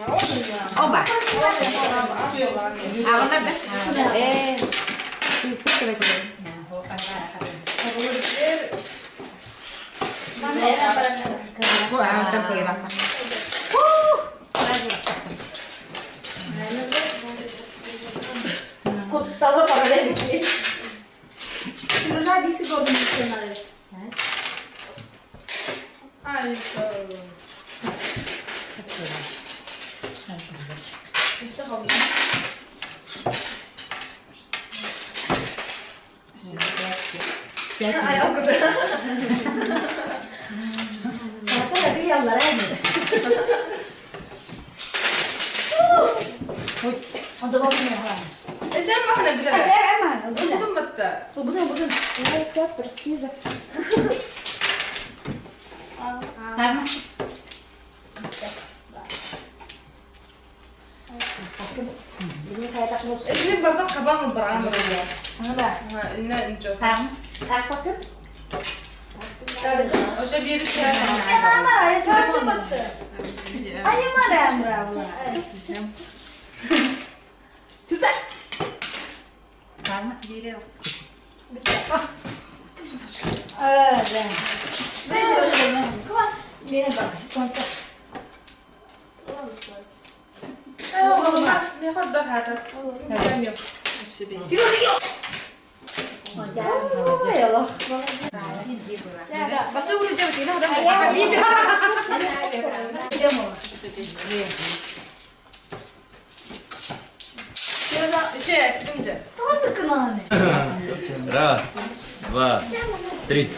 Оба. Аҕалар да? Ээ, кыыспыт кэлэ. Бу аантан кыйылаппа. Кутталы барар эбит. Сережа биси годун Раз, два, три.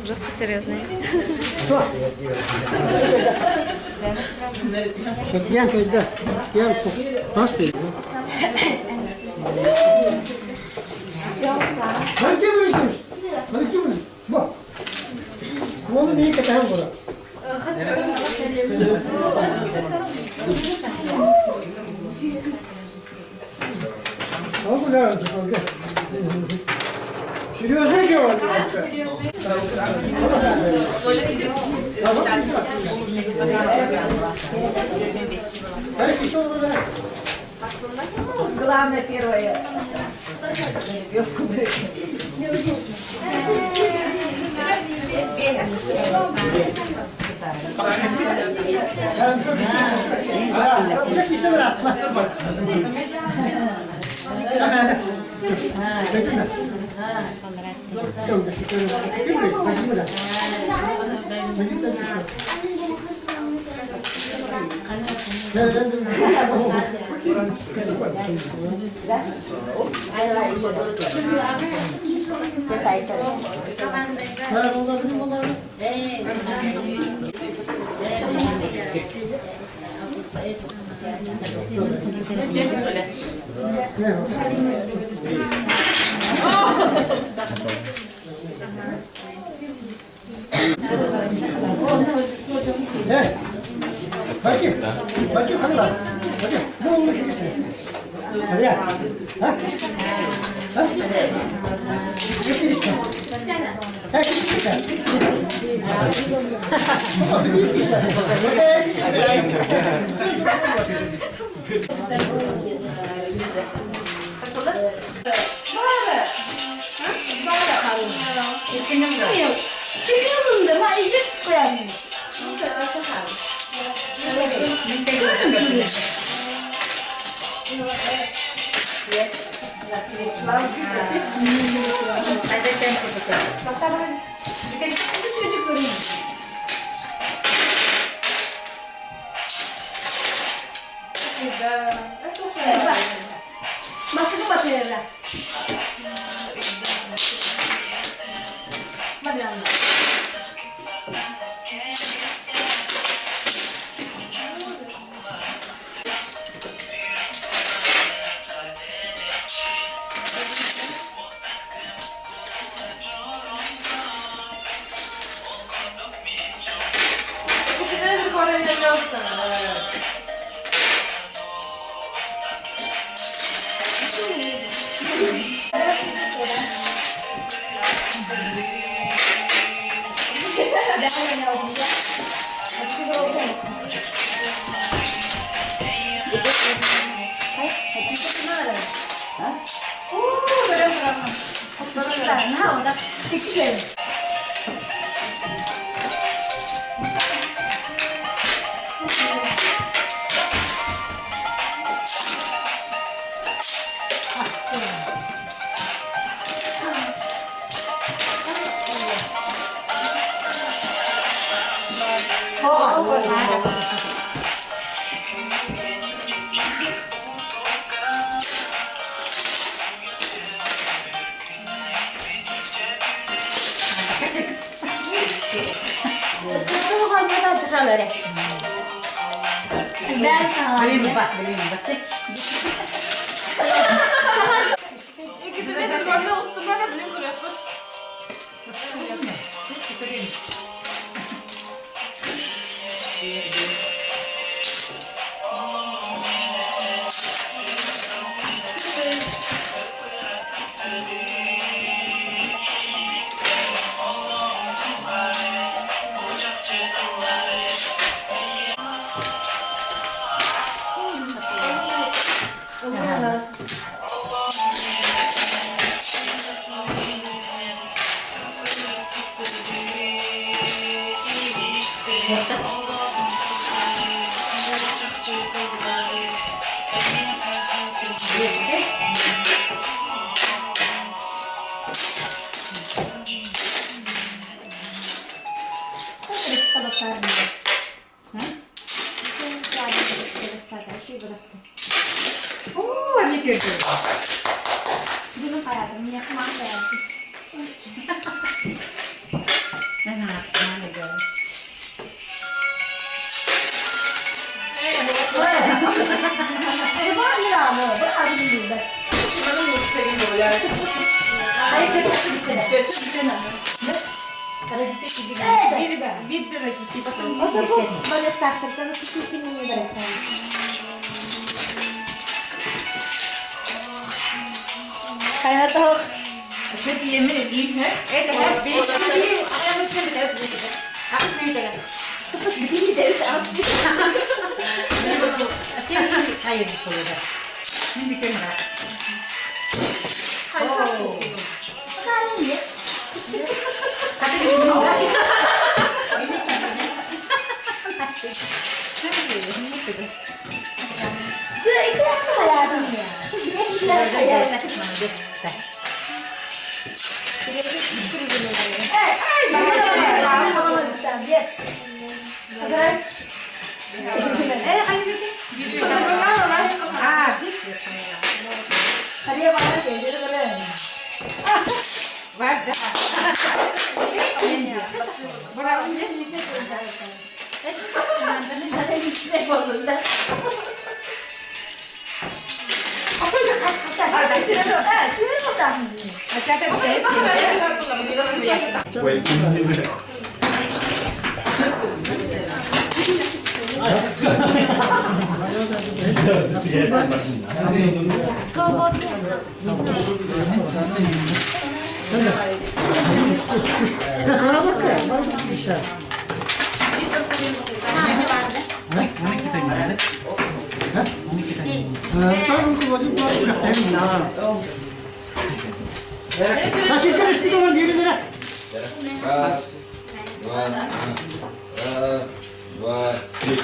Жестко серьезный. Главное первое. Бастакы батыра. Барыам. Раз, два, раз, два, три.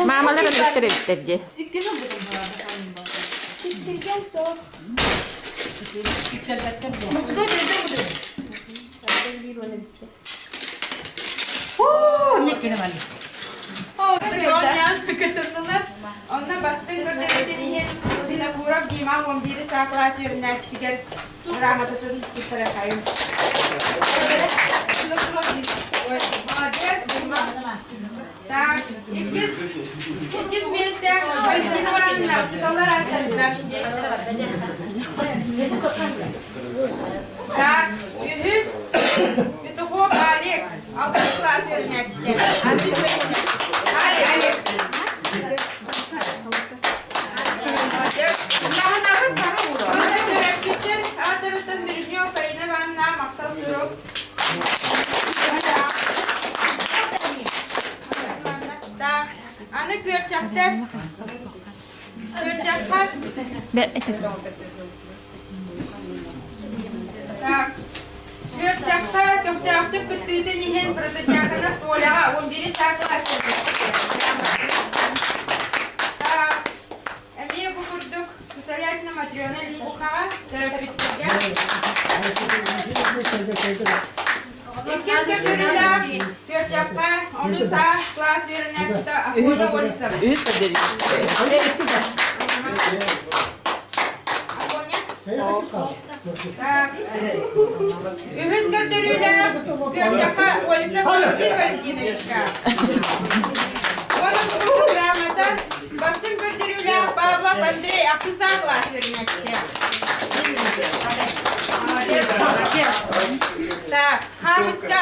Маамалар өлүктэр эбиттэр дии. Онно бастыҥ көрдөрүүтүн иһин Винокуров Дима 11 саа кылаас үөрэнээччитигэр грамотатын туттарыахайын. Молодец, Дима. Так, иккис, иккис миэстэ Валентина Ивановна, учууталлар ааттарыттан. Так, үһүс Петухов Олег, алтыс кылаас үөрэнээччитэ. Олег. Төрөппүттэр ааттарыттан Бережнев Фаина Ивановна махтал сурук. Так, аны күөрчэхтэр. Күөрчэххэ. Так, күөрчэххэ көхтөөхтүк кыттыытын иһин Протодьяконов Толяҕа 11 саакылар Так, эмиэ бу курдук Сысолятина Матрена Ильиничнаҕа төрөппүттэргэ Иккис көрдөрүүлээх Күөрчэххэ онус А класс үөрэнээччитэ Афоня Олесова. Үһүс көрдөрүү. Афоня? Так. Үһүс көрдөрүүлээх Күөрчэххэ Олесов Валентин Валентиновичка. Уонна бу грамота бастыҥ көрдөрүүлээх Павлов Андрей ахсыс А класс үөрэнээччитэ. Так, Хаамыска.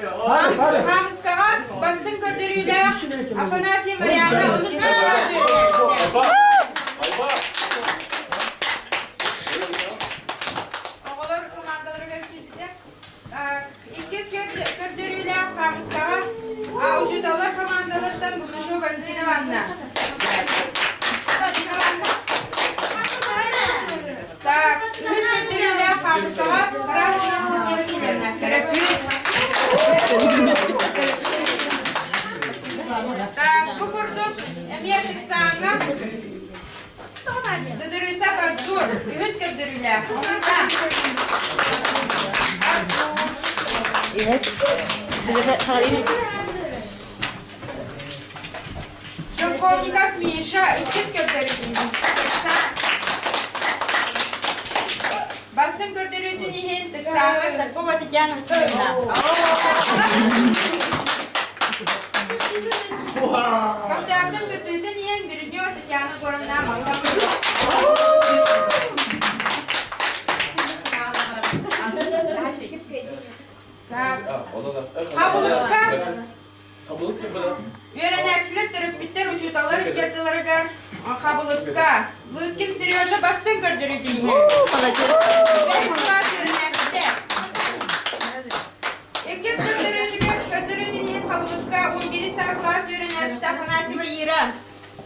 Хаамыскаҕа бастыҥ көрдөрүүлээх Афанасий Мариана онус класс үөрэнээччитэ. Оҕолор командаларыгар киирбитэ. Иккис көрдөрүүлээх хаамыскаҕа учууталлар командаларыттан Бурнашова Валентина Ивановна. Так, бу курдук эмиэ тыксааҥҥа Дыдырыса Артур, үһүс көрдөрүүлээх. Артур. Шелковников Миша, иккис көрдөрүүтүн. Бастыҥ көрдөрүүтүн иһин Тыксааҥҥа Старкова Татьяна Васильевна. Көхтөөхтүк кыттыытын иһин Бережнева Татьяна Егоровна Так, хабылыкка Үөрэнээччилэр төрөппүттэр учууталлар ыккардыларыгар хабылыкка Лыткин Сережа бастыҥ көрдөрүүтүн иһин. Бэһис кылаас үөрэнээччитэ. Иккис көрдөрүүтүгэр көрдөрүүтүн иһин хабылыкка 11 саа кылаас үөрэнээччитэ Афанасьева Ира.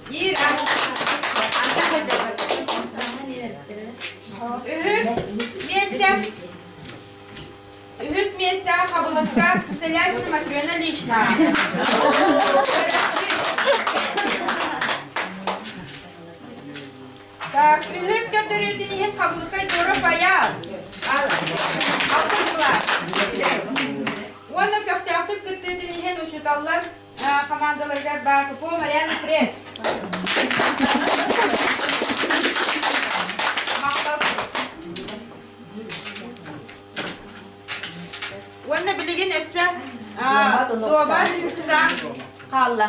Ира. Үһүс миэстэ Үһүс миэстэҕэ хабылыкка Сысолятина Матрена Ильична. Так, үһүс көрдөрүүтүн иһин хабылыкка Егоров Айаал. Алтын Уонна көхтөөхтүк кыттыытын иһин учууталлар командаларыгар баар Попова Марьяна Фред. Махтал. Уонна билигин өссө дуоба саҥ хаалла.